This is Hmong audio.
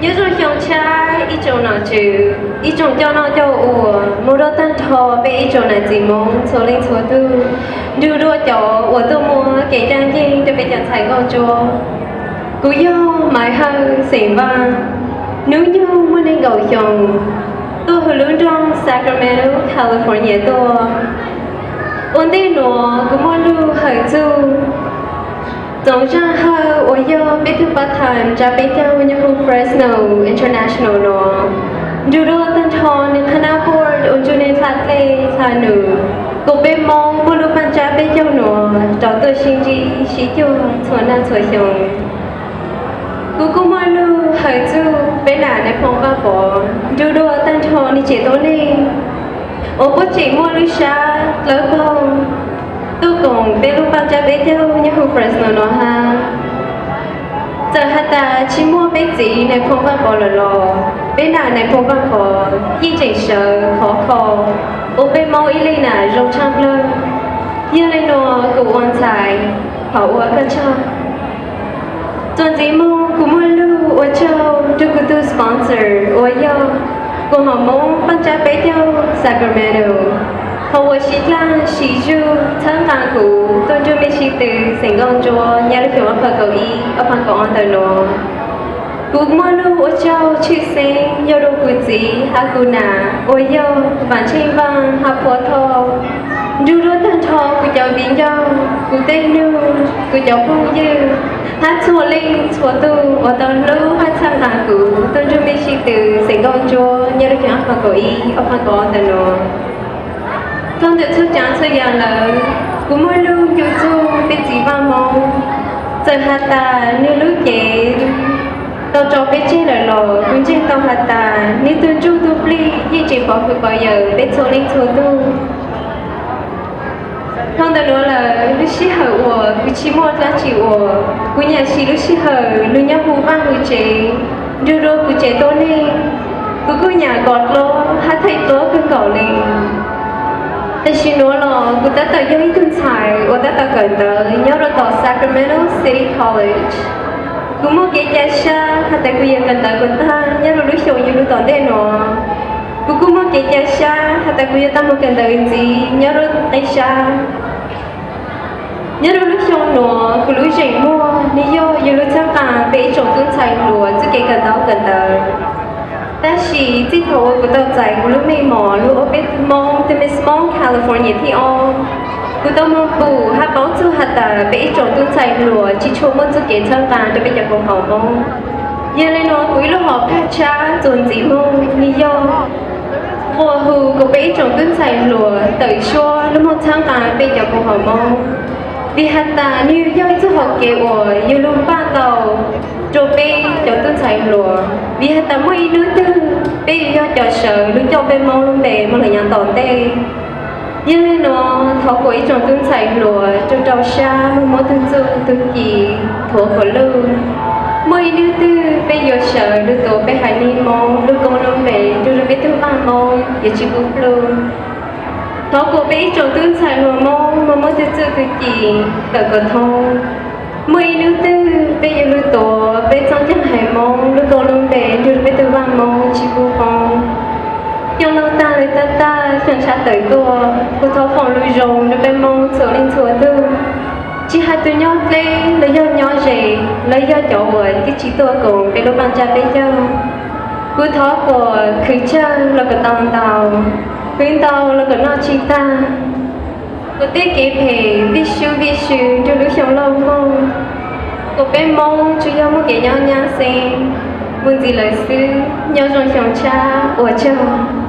Nyob zoo xyoo tshab ib tsoom nom tswv, ib tsoom coj noj coj ua, mus rau tag nrho peb ib tsoom niam txiv Hmoob txhua leej txhua tug, nrug dua cov uas tuaj muab kev caj yeej rau peb cov ntxhais nkauj ntsuab. Kuv yog Maiv Hawj xeem Vaj, hnub nyoog muaj nees nkaum xyoo, tuaj hauv lub nroog Sacramento, California tuaj. Ua ntej nuav kuv muaj lug hawm txug Txoov Zaj Hawj uas yog peb tug part-time tsa peb caug nyob huv Fresno International nuav. Nrug dua tag nrho nwg qhab nab board uas nrug nwg dlha dlej dlha num, kuas peb Moob muaj lub paaj tsab peb caug nuav rov tuaj sib ntsib sib cuag txhua naj txhua xyoo. Kuv kuj muaj lug hawm txug peb nam nais phoo Vaj Pov nrug dua tag nrho nwg tsev tuab neeg uas puab tseem muaj lub sab dlawb paug tuaj koom peb lub paaj tsab peb caug nyob huv Fresno nuav hab. Txawm has tas tsi muaj peb txiv nais phoo Vaj Pov lawm los peb nam nais phoo Vaj Pov yeej tseem sawv khov kho ua peb Moob ib leeg nam zoo tshaaj plawg. Yog le nuav kuv ua ntxhais thov ua koj tsaug. Txuas ntxiv moog kuv muaj lug ua tsaug rua kuv tug sponsor uas yog kuv hom Moob paaj tsab peb caug Sacramento, qhov uas sib dlaag sib zug txhawb nqaa kuv tuaj nrug mej sib tw xeem nkauj ntsuab nyob lub xyoo ob phav kaum ib ob phav kaum ob ntawm nuav. Kuv muaj lug ua tsaug tshwj xeeb yog rua kuv txiv hab kuv nam uas yog Vaam Tsheej Vaaj hab Phuab Thoj, nrug dua tag nrho kuv cov viv ncaus, kuv tej nug, kuv cov phooj ywg, hab txhua leej txhua tug uas tau hlub hab txhawb nqaa kuv tuaj nrug mej sib tw xeem nkauj ntsuab nyob lub xyoo ob phav kaum ib ob phav kaum ob ntawm nuav. Dhau ntawm txhua tsaav txhua yaam lawm, kuv muaj lug ncu txug peb txiv Vaaj Moob. Txawm has tas nwg lub cev tau tso peb tseg lawm los kuv ntseeg tau has tas nwg tug ntsuj tug plig yeej tseem pov hwm pov yawm peb txhua leej txhua tug. Dhau ntawm nuav lawm, lub sij hawm uas kuv tsi muaj dlaab tsi ua, kuv nyam siv lub sij hawm lug nyob huv vaaj huv tsev, nrug dua kuv tsev tuab neeg. Kuv kuj nyam kov dluab hab thaij dluab kawg nkaus le. Tam sim nuav los kuv tab tom yog ib tug ntxhais uas tab tom kawm ntawv nyob rua tom Sacramento City College. Kuv muaj kev ca sab has tas kuv yuav kawm ntawv kom taag nyob rua lub xyoo yuav lug tom ntej nuav. Kuv kuj muaj kev ca sab has tas kuv yuav tau moog kawm ntawv ntxiv nyob rua qeb sab. Nyob rua lub xyoo nuav kuv lub zeem muag nwg yog yuav lug txhawb nqaa peb ib tsoom tub ntxhais hluas txuj kev kawm ntaub kawm ntawv. Tab sis txij thaum uas kuv tau txais kuv lub mej mom lug ua peb Moob tug Miss Moob California thib ob, kuv tau moog pum hab paub txug has tas peb ib tsoom tub ntxhais hluas tsi tshua muaj txuj kev txhawb nqaa rua peb cov koom haum Moob. Yog le nuav kuv ib lub hom phaj tshab txuas ntxiv moog nwg yog quas hu kom peb ib tsoom tub ntxhais hluas tawm suab lug moog txhawb nqaa peb cov koom haum Moob, vim has tas nwg yog ib txuj hauv kev uas yuav lug npaj tau rua peb cov tub ntxhais hluas, vim has tas muaj ib hnub twg peb yuav yog cov sawv lug coj peb Moob lub npe moog lug nyaav tom ntej. Yog le nuav thov kuas ib tsoom tub ntxhais hluas rua rau sab lug muab tug txuj tug ci thuav kuas luj. Muaj ib hnub twg peb yuav sawv lug tuav peb haiv neeg Moob lub koob lub npe nrug rua peb tug vaaj Moob yuav tsi pub plub. Thov kuas peb ib tsoom tub ntxhais hluas Moob moog muab tug txuj tug ci tawm kuas thoob. Muaj ib hnub twg peb yuav lug tuav peb txheej caag haiv Moob lub koob lub npe nrug rua peb tug vaaj Moob tsi pub poob. Xyoo laug taag le taag taag, xyoo ntshaw tawm tuaj, kuv thov foom lug zoo rua peb Moob txhua leej txhua tug, tsi has tug nyob dleb los yog nyob ze, los yog cov uas twb tsi tuaj koom peb lub vaaj tsab peb caug. Kuv thov kuas khwv tsawg los kuas tau ntau, khwv ntau los kuas noj tsi taag. Kuas tej kev phem vij sub vij sw nrug lub xyoo laug moog, kuas peb Moob tsuas yog muaj kev nyob nyab xeeb mus ntxiv lawm xwb. Nyob zoo xyoo tshab, ua tsaug.